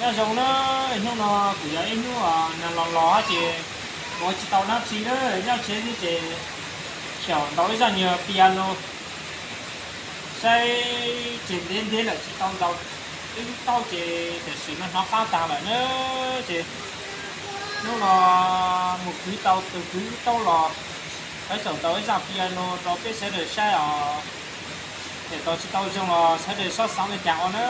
Nyob zoo na, hnub no kuv yog ib hnub nag los los ces ua tsis tau dab tsi na, nyob tsev xwb ces xyaum ntaus ib zaj nyuag piano saib ces ntev ntev lawm tsis tau ntaus ib lub taub ces tam sim no hnov qab tag lawm na. Ces hnub no mus kwv tau tus kwv lub taub los, peb xyaum ntaus ib zaj piano rau peb sawv daws saib os. Ces tau tsis tau zoo los sawv daws sob xav li cas ua na.